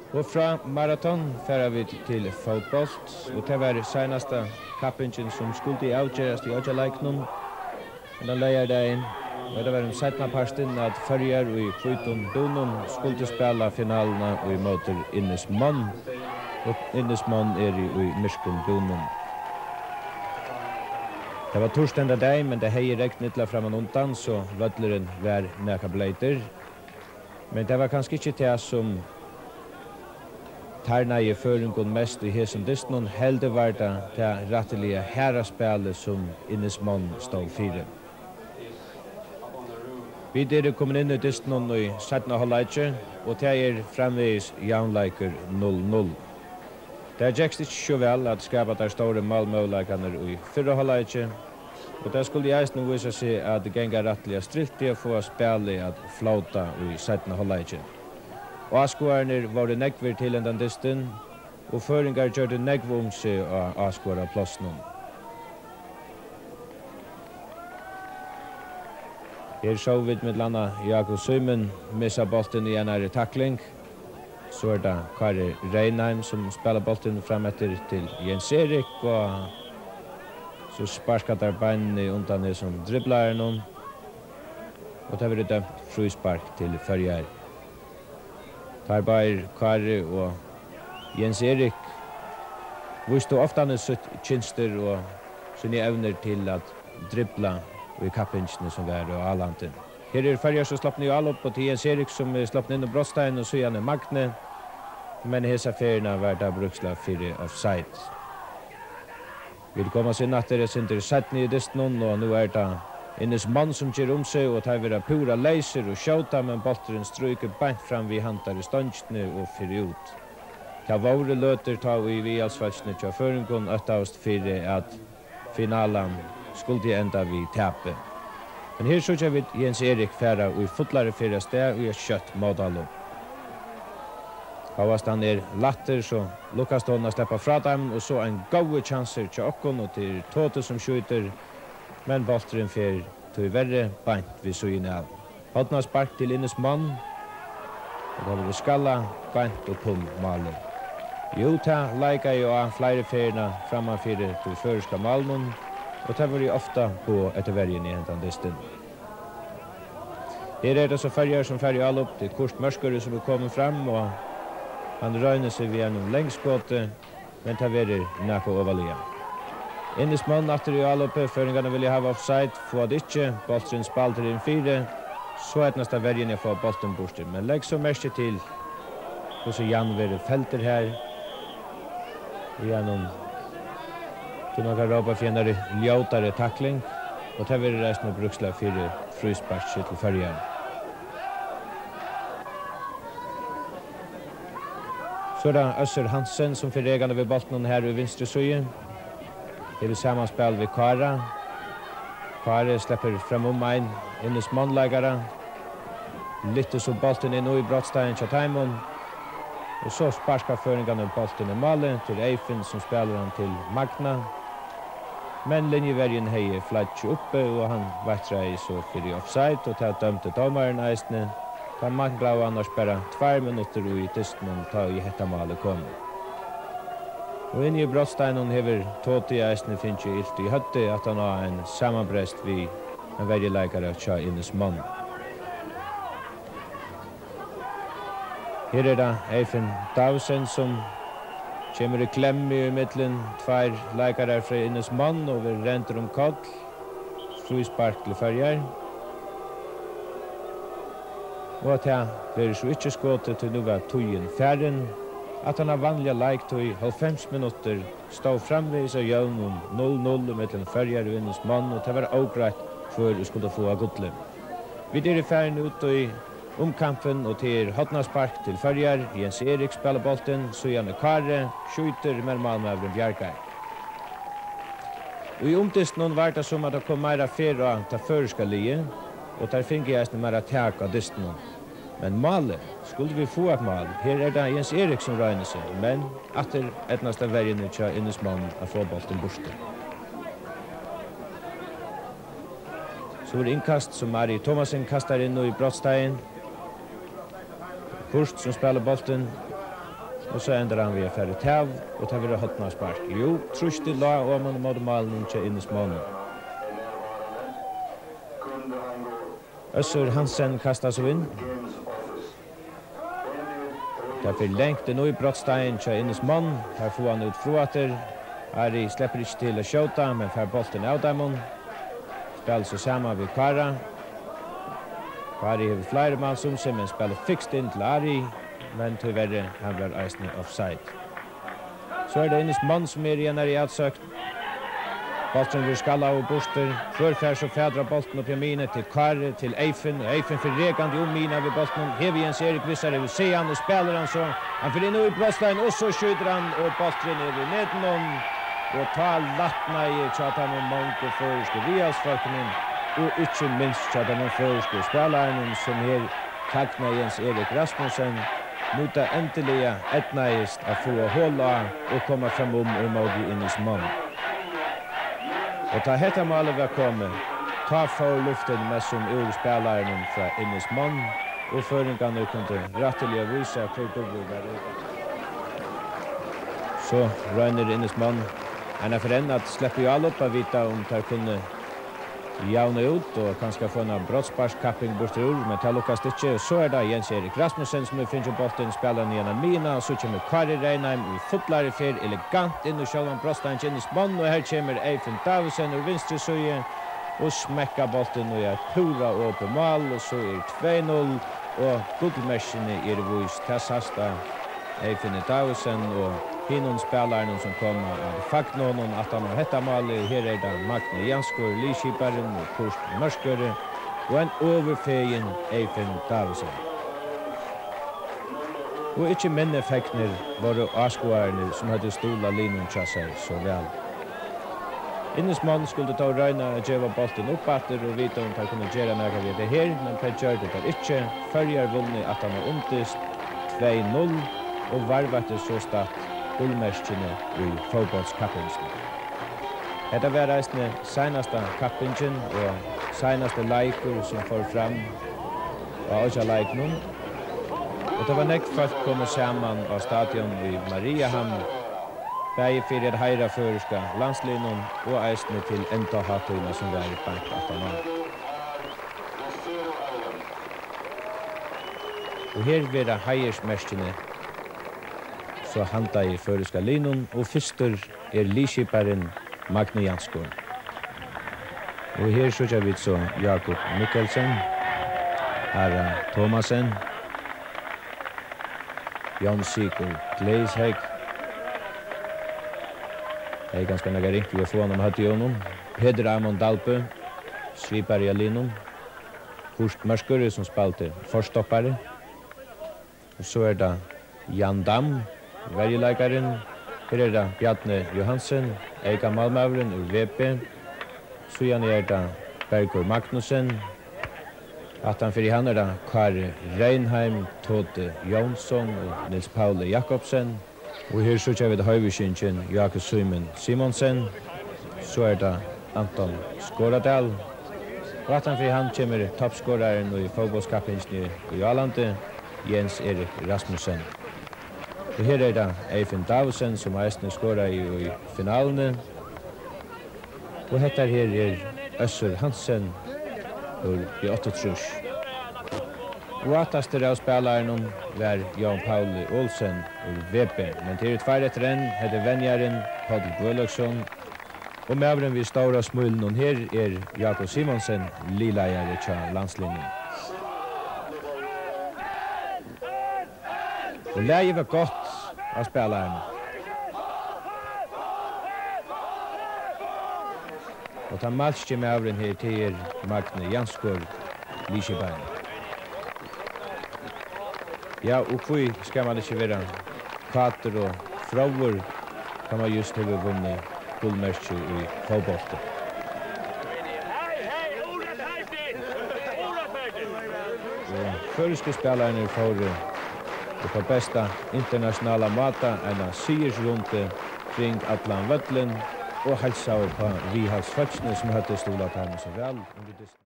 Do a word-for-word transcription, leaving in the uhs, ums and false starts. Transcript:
Og frá maraton fara vit til fótbólt, og tað var seinasta kappingin, sum skuldi avgerast í Oyggjaleikunum hendan leygardagin. Og tað var um seinnapartin, at Føroyar í hvítum búnum skuldi spæla finaluna í móti Ynys Môn, og Ynys Môn er í myrkum búnum. Tað var turt henda dagin, men tað hevði regnað illa framman undan, so vøllurin var nakað bleytur. Men tað var kanska ikki tað, sum tarnaði føroyingum mest í hesum dystinum, heldur var tað tað rættiliga harða spælið, sum Ynys Môn stóð fyri. Vit eru komin inn í dystinum í seinna hálvleiki, og tað er framvegis javnleikur, null null. Tað gekst ikki so væl at skapa teir stóru málmøguleikarnar í fyrra hálvleiki, og tað skuldi eisini vísa seg at ganga rættiliga striltið at fáa spælið at flóta í seinna hálvleiki. Áskoðararnir vóru nógvir til hendan dystin, og føroyingar gjørdu nógv um seg á áskoðaraplássinum. Her sóu vit millum annað Jákup Símun missa bóltin í einari takling. So er tað Kári Reynheim, sum spælir bóltin fram eftir til Jens Erik, og so sparka teir beinini undan hesum driblaranum, og tað verður dømt fríspark til Føroyar. Teir báðir, Kári og Jens Erik, vístu oftani sítt kynstur og síni evnir til at dribla í kappingini, sum var á Álandi. Her eru Føroyar so slopnir í álop, og tað er Jens Erik, sum er sloppin inn um brotstein, og síðani Magni, men hesa ferðina var tað brúkslag fyri offside. Vit koma so inn aftur eitt sindur seinni í dystinum, og nú er tað Ynys Môn, sum ger um seg, og teir verða púra leysir og skjóta, men bólturin strýkur beint fram við handan í stongini og fer út. Tað vóru løtur, tá ið viðhaldsfólkini hjá føroyingum óttaðust fyri, at finalan skuldi enda við tapi. Men her síggja vit Jens Erik fara í fullari ferð avstað í eitt skjótt mótálop. Hóast hann er lættur, so lukkast honum at sleppa frá teimum, og so ein góður kjansur hjá okkum, og tað er Toti, sum skjýtur, men bólturin fer tíverri beint við síðuna av. Hornaspark til Ynys Môn, og tað verður skallað beint upp um málið. Jú, tað leikaði á fleiri ferðina framman fyri tí føroyska málinum, og tað vóru ofta boð eftir verjuni hendan dystin. Her er tað so Føroyar, sum fara í álop. Tað er Kurt Mørkøre, sum er komin fram, og hann roynir seg við einum langskoti, men tað verður nakað ovarlaga. Ynys Môn aftur í álopið. Føroyingarnir vilja hava offside, fáa tað ikki. Bólturin spældur inn fyri. So eydnast tað verjuni at fáa bóltin burtur, men legg so merki til, hvussu Jan verður feldur her. Í einum, sum man kann rópa fyri einari ljótari takling, og tað verður eisini brúkslag fyri frísparki til Føroyar. So er tað Øssur Hansen, sum fer rekandi við bóltinum her í vinstru síðu. Hevur samanspæl við Kára. Kári sleppur fram um ein Ynys Môn-leikara. Lyftir so bóltin inn í brotsteigin hjá teimum. Og so sparka føroyingarnir bóltin í málið. Tað er Eyfinn, sum spælir hann til Magna. Men linjuverjin hevði flaggið uppi, og hann veittraði so fyri offside, og tað dømdi dómarin eisini. Tað manglaðu annars bara tveir minuttir í dystinum, tá ið hetta málið kom. Og inni í brotsteiginum hevur Toti eisini fingið ilt í høvdið aftan á ein samanbrest við ein verjuleikara hjá Ynys Môn. Her er tað Eyfinn Davidsen, sum kemur í klemmu ímillum tveir leikarar frá Ynys Môn og verður rendur um koll. Fríspark til Føroyar. Og at tað verður so ikki skotið, tí nú var tíðin farin. Aftan á vanliga leiktíð, hálvfems minuttir, stóð framvegis á jøvnum null null ímillum Føroyar og Ynys Môn, og tað var ógreitt, hvør ið skuldi fáa gullið. Vit eru farin út í umkampin, og tað er hornaspark til Føroyar. Jens Erik spælir bóltin, síðani Kári skjýtur, men málmaðurin bjargar. Í umdystinum var tað, sum at tað kom meira ferð á tað føroyska liðið, og teir fingu eisini meira tak á dystinum. Men málið, skuldu vit fáa eitt mál? Her er tað Jens Erik, sum roynir seg, men aftur eydnast tað verjuni hjá Ynys Môn at fáa bóltin burtur. So er innkast, sum Ari Thomassen kastar inn í brotsteigin. Kurt, sum spælir bóltin. Og so endar hann við at fara útav, og tað verður hornaspark. Jú, trýstið lá oman móti málinum hjá Ynys Môn. Øssur Hansen kastar so inn. Tað fer langt inn í brotsteigin hjá Ynys Môn. Teir fáa hann út frá aftur. Ari sleppur ikki til at skjóta, men fær bóltin av teimum. Spælir so saman við Kára. Kári hevur fleiri mans um seg, men spælir fikst inn til Ari, men tíverri, hann var eisini offside. So er tað Ynys Môn, sum er í einari atsókn. Bólturin verður skallaður burtur. Hvør fær so fatur á bóltin uppi á miðjuni? Til Kári, til Eyfinn, og Eyfinn fer rekandi um miðjuna við bóltinum. Hevur Jens Erik við sær, hevur sæð hann og spælir hann so. Hann fer inn í brotsteigin, og so skjýtur hann, og bólturin er í netinum. Og tá lætnaði hjá teimum mongu føroysku viðhaldsfólkunum, og ikki minst hjá teimum føroysku spælarunum, sum her fagna Jens Erik Rasmussen. Nú tað endiliga eydnaðist at fáa hol á og koma framum ímóti Ynys Môn. Og tá hetta málið var komið, tá fór luftin mestsum úr spælarunum frá Ynys Môn, og føroyingarnir kundu rættiliga vísa, hvør dugvur var í. So roynir Ynys Môn eina ferð enn at sleppa í álop, at vita um teir kunnu javna út og kanska fáa eina brotssparkskapping burturúr, men tað lukkast ikki. So er tað Jens Erik Rasmussen, sum hevur fingið bóltin, spælir hann í eina miðjuna, og so kemur Kári Reynheim í fullari ferð elegant inn í sjálvan brotsteigin hjá Ynys Môn, og her kemur Eyfinn Davidsen úr vinstru síðu og smekkar bóltin í eitt púra opið mál, og so er tvey null, og gullmerkini eru vís. Tað sæst á Eyfinni Davidsen og hinum spælarunum, sum koma at fagna honum aftan á hetta málið. Her er tað Magni Jarnskor, liðskiparin, og Kurt Mørkøre og ein ovurfegin Eyfinn Davidsen. Og ikki minni fegnir vóru áskoðararnir, sum høvdu stuðlað liðnum hjá sær so væl. Ynys Môn skuldi tó royna at geva bóltin upp aftur og vita, um teir kunnu gera nakað við hetta her, men tað gjørdu teir ikki. Føroyar vunnu aftan á umdyst tvey null og varðveittu sostatt gullmerkini í fótbóltskappingini. Hetta var eisini seinasta kappingin og seinasti leikur, sum fór fram á Oyggjaleiknum, og tað var nógv fólk komið saman á stadion í Mariehamn, bæði fyri at heiðra føroyska landsliðnum og eisini til endahátíðina, sum var beint aftaná. Og her verða heiðursmerkini so handað í føroyska liðnum, og fyrstur er liðskiparin Magni Jarnskor. Og her síggja vit so Jákup Mikkelsen, Harald Thomassen, Jón Sigurð Gleishaug. Hevði kanska nakað ringt við at fáa hann um høvdið á honum. Petur Amon Dalbø, svipari á liðnum. Kurt Mørkøre, sum spældi forstoppari. Og so er tað Jan Dam, verjuleikarin. Her er tað Bjarni Johansen, eykamálmaðurin úr V B. Síðani er tað Bergur Magnussen. Aftan fyri hann er tað Kári Reynheim, Todi Jónsson og Niels Pauli Jakobsen. Og her síggja vit hoyvíkingin Jákup Símun Simonsen. So er tað Anton Skoradal. Og aftan fyri hann kemur toppskorarin í fótbóltskappingini í Álandi, Jens Erik Rasmussen. Og her er tað Eyfinn Davidsen, sum eisini skoraði í finaluni. Og hetta her er Øssur Hansen úr B áttaogtrýss. Og aftastur av spælarunum var Jón Pauli Olsen úr V B, men tað eru tveir eftir enn. Hetta er venjarin, Páll Guðlaugsson, og maðurin við stóra smílinum her er Jákup Simonsen, liðleiðari hjá landsliðnum. Og lagið var gott á spælarunum. Og tann málski maðurin her, tað er Magni Jarnskor, liðskiparin. Ja, og hví skal mann ikki vera kátur og fróur, tá mann júst hevur vunnið gullmerki í fótbólti? Og føroysku spælararnir fóru upp á besta internasjonala máta eina sigursrundu kring allan vøllin og heilsaðu upp á viðhaldsfólkini, sum høvdu stuðlað teimum so væl undir dystin.